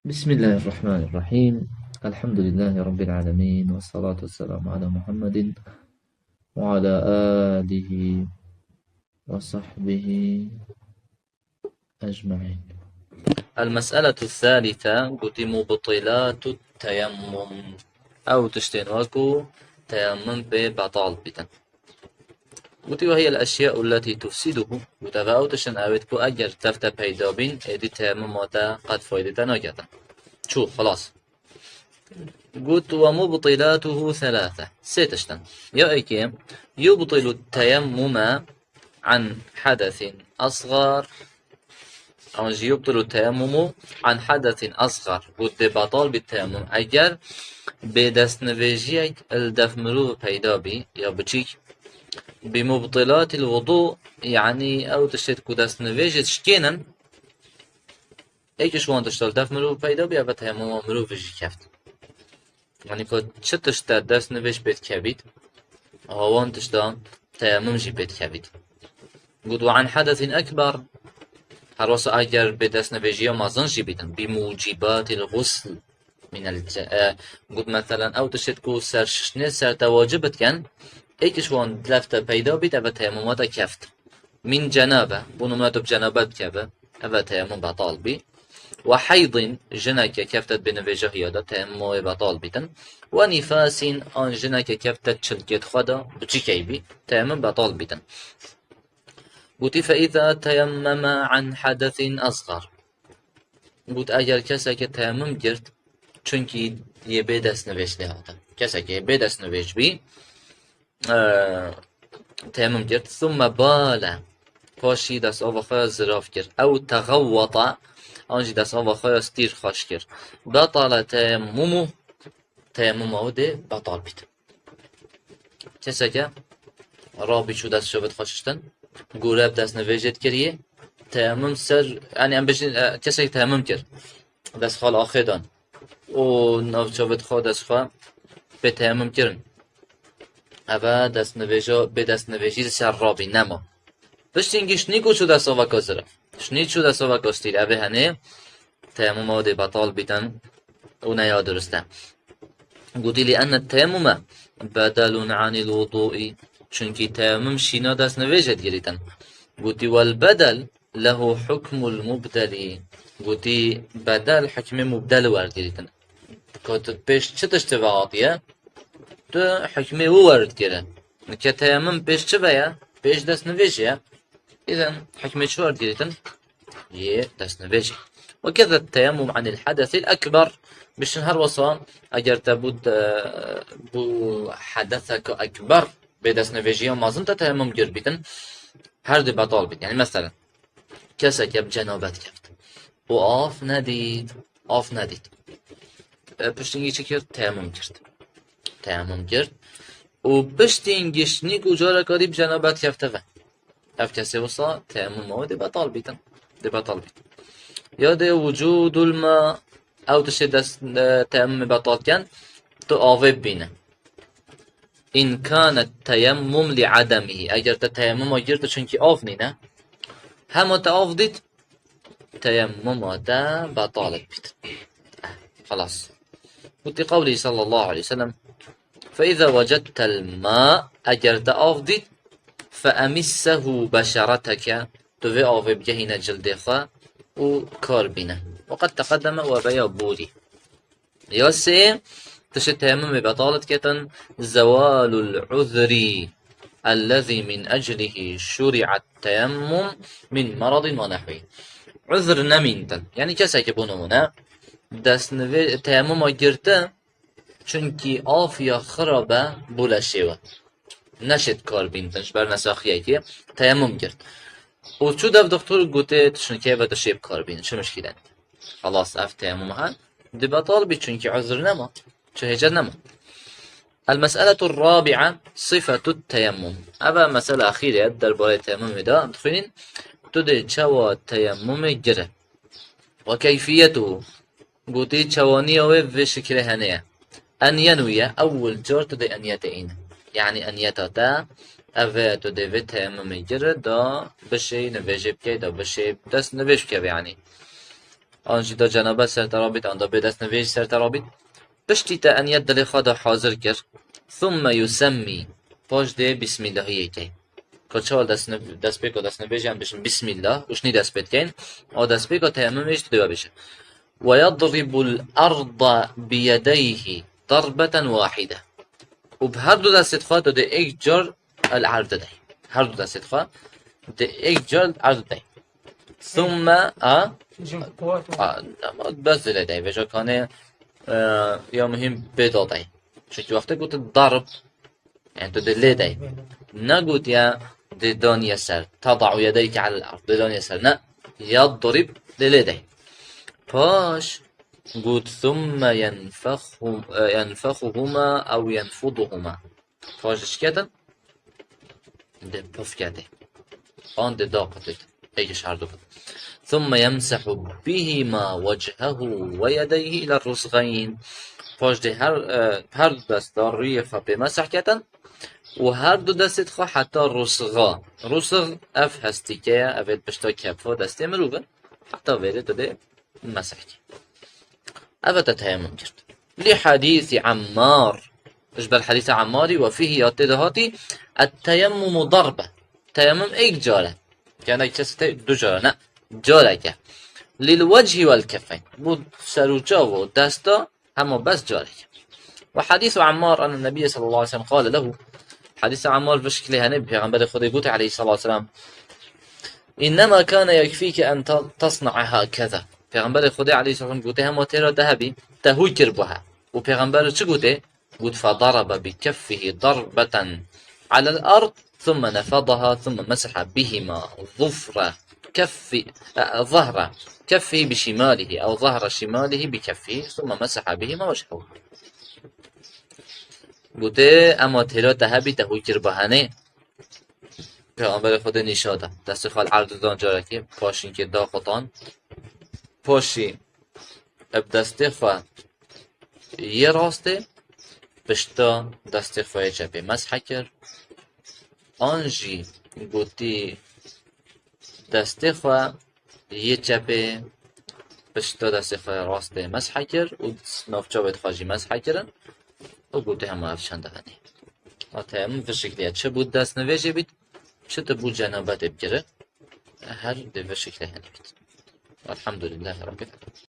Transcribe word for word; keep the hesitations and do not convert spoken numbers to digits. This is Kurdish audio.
بسم الله الرحمن الرحيم. الحمد لله رب العالمين، والصلاة والسلام على محمد وعلى آله وصحبه أجمعين. المسألة الثالثة، قلت مبطلات التيمم. أو تشتين وكو تيمم ببطال بيتن. قلت وهي الأشياء التي تفسده. قلت أو تشتين أويت كو أجر تفت بيدا بين، إدي تيمم وتا قد فايدة ناجتا. شو، خلاص. قلت ومبطلاته ثلاثة. سيتشتن. يا إيكي، يبطل التيمم عن حدث أصغر. أو يبطل التيمم عن حدث أصغر. قلت بطال بالتيمم. أجر بدست نفيجيك الدف مروف بيدا بي، يا بچيك. بمبطلات الوضوء، يعني أو تشتت كو دست نفيجت شكينن. Êk ji wan tişta li def mirov peyda bî, ev e teyemuma mirovê jî keft. Yanî ku çi tişt te dest nivêj pê dikevît, ha wan tişta teyemum jî pê dikevît. Got, "Ve an hadesîn ekber." Her wisa eger bê dest nivêjiya mezin jî bîtin, "Bi mucibatil gusl min el ce-", e, got, meselen, ew tişt ku ser şiştinê ser te wacib bitken, êk ji wan def te peyda bît, ev e teyemuma te keft. Min cenabe, bo nimûne tu bi cenabet dikeve, ev e teyemum betal bî. Ve heydin, jineke keftet bi nivêjahiya de, teyemumê betal bîtin. Ve nifasîn, an jineke keftet çilkêt xwe de, biçîkey bî, teyemum betal bîtin. Gotî, "Fe îza teyemmeme an hadesîn esgar." Got, eger keseke teyemum girt, çunkî yê bê destnivêj lê hate. Keseke yê bê destnivêj bî, e, teyemum girt. Thumme bale. Paşî destava xwe ya zirav kir. Ew texewwata, an jî destava xwe ya stîr xweş kir. Betale teyemmumu, teyemuma wê dê betal bît. Keseke rabî çû dest çavêt xwe şiştin, gore bi destnivêjê dikiriyê, teyemum ser, yanî em bêjin, e, kesek teyemum kir, dest xwe li axê dan û nav çavêt xwe dest xwe pê teyemum kirin. Ev e destnivêja, bê destnivêjî li ser rabî nema. Piştî hingî şinî ku çû dest avaka zira. Şinî çû dest avaka stîr. Ev ê henê teyemuma wê dê betal bîtin û ne ya durist e. Gotî, "Li enne teyemume bedelun anil wudu'i." Çunkî teyemum şîna destnivêjê digirîtin. Gotî, "Wel bedel lehu hukmul mubdeli." Gotî, bedel hukmê mubdel werdigirîtin. Ku tu pêş çi tiştê ve hatiye, tu hukmê wî werdigire. Nike teyemum pêş çi ve ye? Pêş destnivêjê ye. Îzen hukmê çi werdigirîtin? Yê destnivêjê. Ve keze teyemum anil hadesil ekber. Bişin her wisa eger te bû, e, bû hedeseke ekber, bê destnivêjiya mezin te teyemum girt bîtin, her du betal bît. Yanî meselen, keseke bi cenabet keft û av nedît, av nedît. E, piştî çi kir? Teyemum girt. Teyemum girt. Û piştî giştî ku careka dî bi cenabet kefte ve. Ev kesê wisa teyemuma wê dê betal bîtin. Dê betal bît. Ya dê wucudul ma, ew tiştê dest, e, teyemumê betal ken, tu avê bibîne. In kane teyemmum li ademihi. Eger te teyemmuma girti çunkî av nîne, hema te av dît, teyemmuma te betal bît. Xelas. Gotî qewlî sallallahu aleyhi ve sellem, "Fe iza wecedtel ma", eger te av dît, "fe emissehu beşereteke", tu vê avê bigehîne cildê xwe û kar bîne. Ve qed teqedeme we veya borî. Ya sê, tiştê teyemmumê betal diketin, zewalul uzri ellezî min eclihi şuri'et teyemmum min meradin ve nehwî. Uzr nemîntin. Yanî kesekî bo nimûne destnivê-, teyemmuma girti, çunkî av ya xirabe bû leşê we. Neşêt kar bîntin ji ber nesaxiyekê teyemmum girt. Û çû dev doktor gotê, tu şinkê ve tu şê bi kar bînin. Çi mişkîle ne? Xelas, ev teyemmum he. Dê betal bî, çunkî uzr nema. Çi hêcet nema. El mes'eletu rabi'a, sifetu teyemmum. Ev e mesele axîrê ye, derbarê teyemmumê de dixwînin. Tu dê çawa teyemmumê gire. Ve keyfiyetuhu. Gotî çawaniya wê vê şikilê hene ye. En yenwiye, ewil car tu dê eniyetê îne. Yanî eniyeta te, ev e tu dê vê teyemmumê gire da bişê nivêjê bikey, da bişê dest nivêj bikeve yanî. an jî da cenabet ser te re bît, an da bê destnivêj ser te re bît. Piştî te eniyet dilê xwe de hazir kir, thumme yusemmî, paş dê bismillahiyê key. Ka çawa destniv-, destpêka destnivêjê em bêjin bismillah, û şinî dest pê dikeyn, a destpêka teyemmumê jî tu dê we bêje. Ve yadribul arda biyedeyhi darbeten wahide. Û bi her du destê xwe tu dê êk car el erd dey. Her du destê xwe dê êk car el erd dey. Thumme a, a, ama bes dilê dey. Vêca kanê, e, ya muhîm bê dadey. Çünkü wextê gotin darb, yani tu dilê dey. Negotiye dê daniye ser. Tada'u yedeyke alel ard. Dê daniye ser. Ne. Yadrib dilê dey. Paş got thumme yenfexhum-, e, yenfexuhuma ew yenfuduhuma. Paş dişketin, dê puf kedê. An dê daqitê. Êk ji her du. Thumme yemsehu bihima wechhehu ve yedeyhi ila rusgayn. Paş dê her, e, her du desta rûyê xwe pê mesih ketin û her du destê xwe heta rusga. Rusg ev hestîke ye, ev ê pişta kefo destê mirov e. Heta vêrê tu dê mesih kî. Ev te teyemmum kir. Li hadîsî Ammar. Ji ber hadîsa Ammarî ve fîhî ya tê de hatî, et-teyemmumu darbe. Teyemmum êk car e. Yani kesî te du car e. Ne, carek e. Lil wechî vel keffeyn. Bo ser û çav û desta hema bes carek e. Ve hadîsu Ammar enne Nebiyye sallallahu aleyhi ve sellem qale lehu. Hadîsa Ammar bi şiklê hene, Pêxemberê Xwedê gote aleyhissalatu vesselam, "İnnemâ kâne yekfîke en ta-, tasna'a hâkeza." Pêxemberê Xwedê aleyhisselam gote, hema têra te hebî, te hû kir buha. Û Pêxember çi gote? Got, "Fedarabe bi keffihî darbeten alel ard, thumme nefadaha, thumme meseha bihima zufre keffi, e, zahre keffihî bi şimalihî, ew zahre şimalihî bi keffihî, thumme meseha bihima wechhehu." Gote, hema têra te hebî, te hû kir buha, ne? Pêxemberê Xwedê nîşa da. Destê xwe li erd dan carekê, paşî kê daxutan. Paşî bi destê xwe yê rastê, pişta destê xwe yê çepê meshe kir. An jî gotî destê xwe yê çepê pişta destê xwe rastê meshe kir û navçavê xwe jî meshe kirin û gotê hema ev çend hene. A teyemmum vê şeklê ye. Çi bo destnivêjê bît, çi tu bo cenabetê bikire, her dê vê şeklê hene bît. Elhamdülillahi Rabbil Alemin.